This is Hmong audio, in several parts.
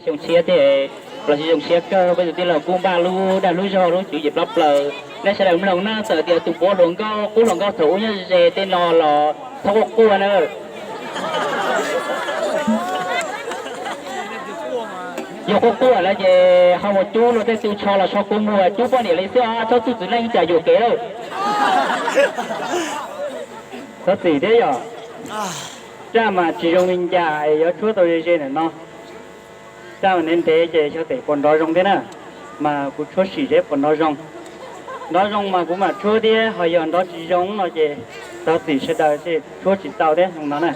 Zoo siab thiab los tsis zoo siab kawg, peb tus tij laug kuj npaj lub dag lub zog lub tswv yim plab plaws. Nej sawv daws mloog na, txawm tias tus puav hluas nkauj qub hluas nkauj thaum ub nyob ze tej no los txhob quaj quaj na. Yog quaj quaj lawm ces ho mus cub luag tej tw tsho los tsho kua muag cub poj niam li xwb, txhob txwj txwv neej cas yuam kev lawm. Txhob txwm thiab yom. Raj mas tsis zoo li cas es yuav tshuab tau ze ze ntawm no. Raj mas ntev ntev ces xyov tes puas nrov zoo thiab na, mas kuv tshuab sim seb puas nrov zoo. Nrov zoo mas kuv mam tshuab thiab, ho yog nrov tsis zoo no ces txhob txwm sawv daws, tshuab tsis tau thiab no na.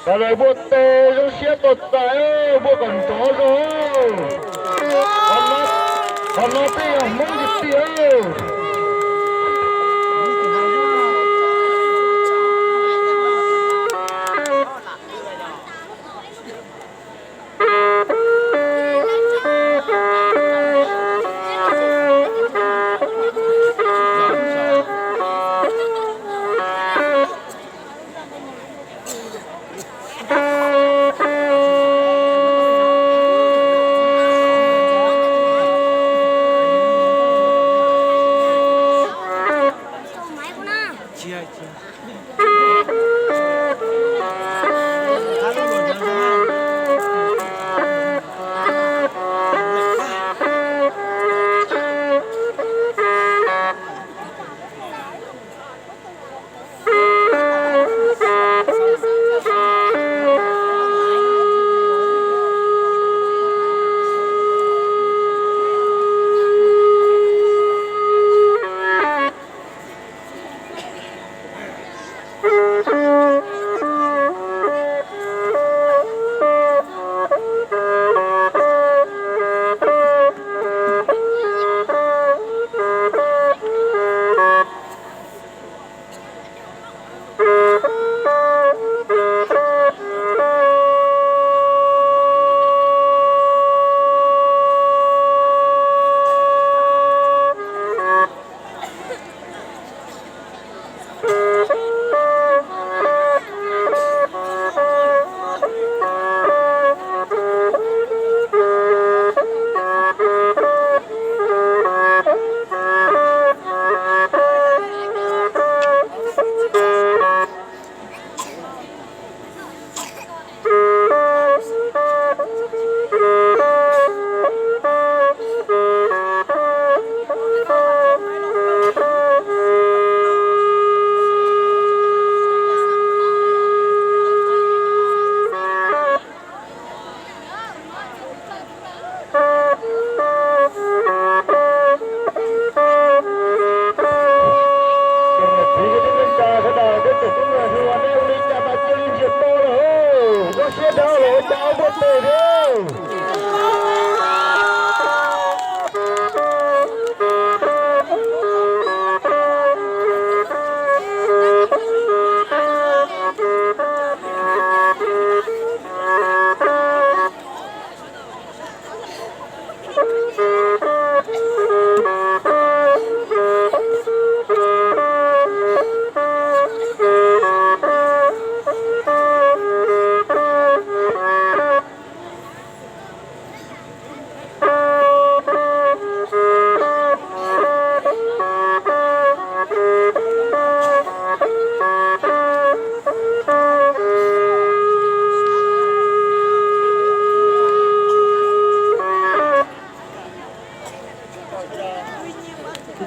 Sawv daws npuaj tes zoo siab txais, npuaj kom nrov zoo. Qhov no peb yog Hmoob tiag tiag.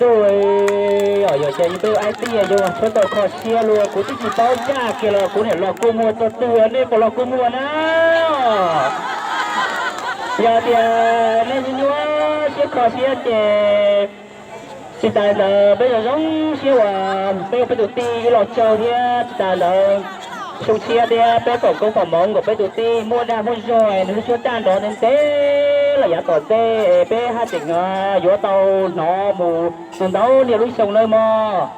Ntuj, yog ces ntuj aib tiaj yuav tshuab tau kho siab luaj, kuv twb tsis paub ncaj kiag los kuv niam los kua muag txog twg, nej puas los kua muag na? Yog tias nej nyuaj nyuaj siab kho siab ces tsis tas ntawd peb zoo zoo siab uas peb ua peb tus tij ib los tsaug thiab tsis tas ntawd zoo siab thiab peb foom koob foom hmoov kom peb tus tij muaj dag muaj zog, nws lub suab raj nrov ntev ntev Los yav tom ntej peb haj tseem yuav tau hnov mus tus ntau niaj lub xyoo nawb mog.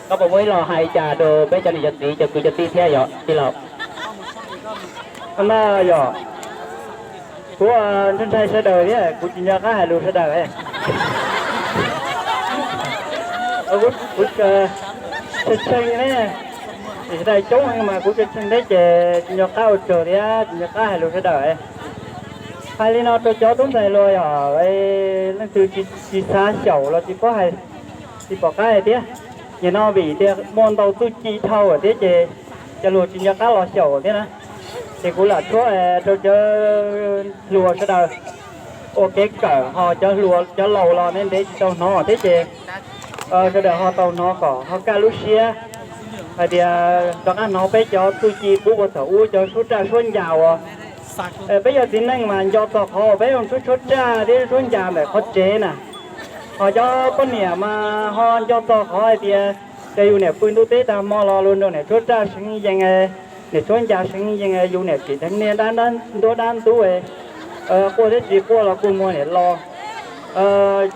Koj puas muaj ib lo hais cas rau peb cov niam cov txiv cov kwv cov tij thiab yog tij laug? Na yog, kuv ntshai ntshai sawv daws thiab kuv tsis nco qab hais lus sawv daws. Kuv tshee tshee ne, sawv daws coob heev mas kuv tshee tshee thiab ces tsis nco qab ua tsaug thiab tsis nco qab hais lus sawv daws. Hais li no rau cov tub ntxhais los yog leej twg tsis xav xyaum los tsis paub hais, tsis pom qab hais thiab. Nim no vim tias muaj ntau txuj ci dhau thiab ces cov hluas tsis nco qab los xyaum thiab na. Ces kuv lam tshuab rau cov hluas sawv daws ua kev kawm, ho cov hluas cov laus los ntev ntev tsis tau hnov thiab ces sawv daws ho tau hnov kom ho kaj lub siab hais tias rov qab hnov peb cov txuj ci pub puag thaum ub, cov suab raj suab ncas uas peb yog txiv neej mas nco txog qhov peb yuav tshuab tshuab raj thiab tshuab ncas ntawm qhov tsev na. Ho cov poj niam mas ho nco txog qhov hais tias ces yus niam pw ntuj teb tag hmo los luag nrog niam tshuab raj seev yees, niam tshuab ncas seev yees, yus niam tsim dheev niaj dab ntuj dab ntub, quaj thiab tsis quaj los kuj muag niam los.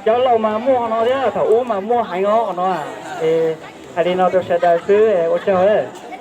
Cov laus mas muaj qhov no thiab, thaum ub mas muaj heev os qhov no. Hais li no rau sawv daws xwb, ua tsaug.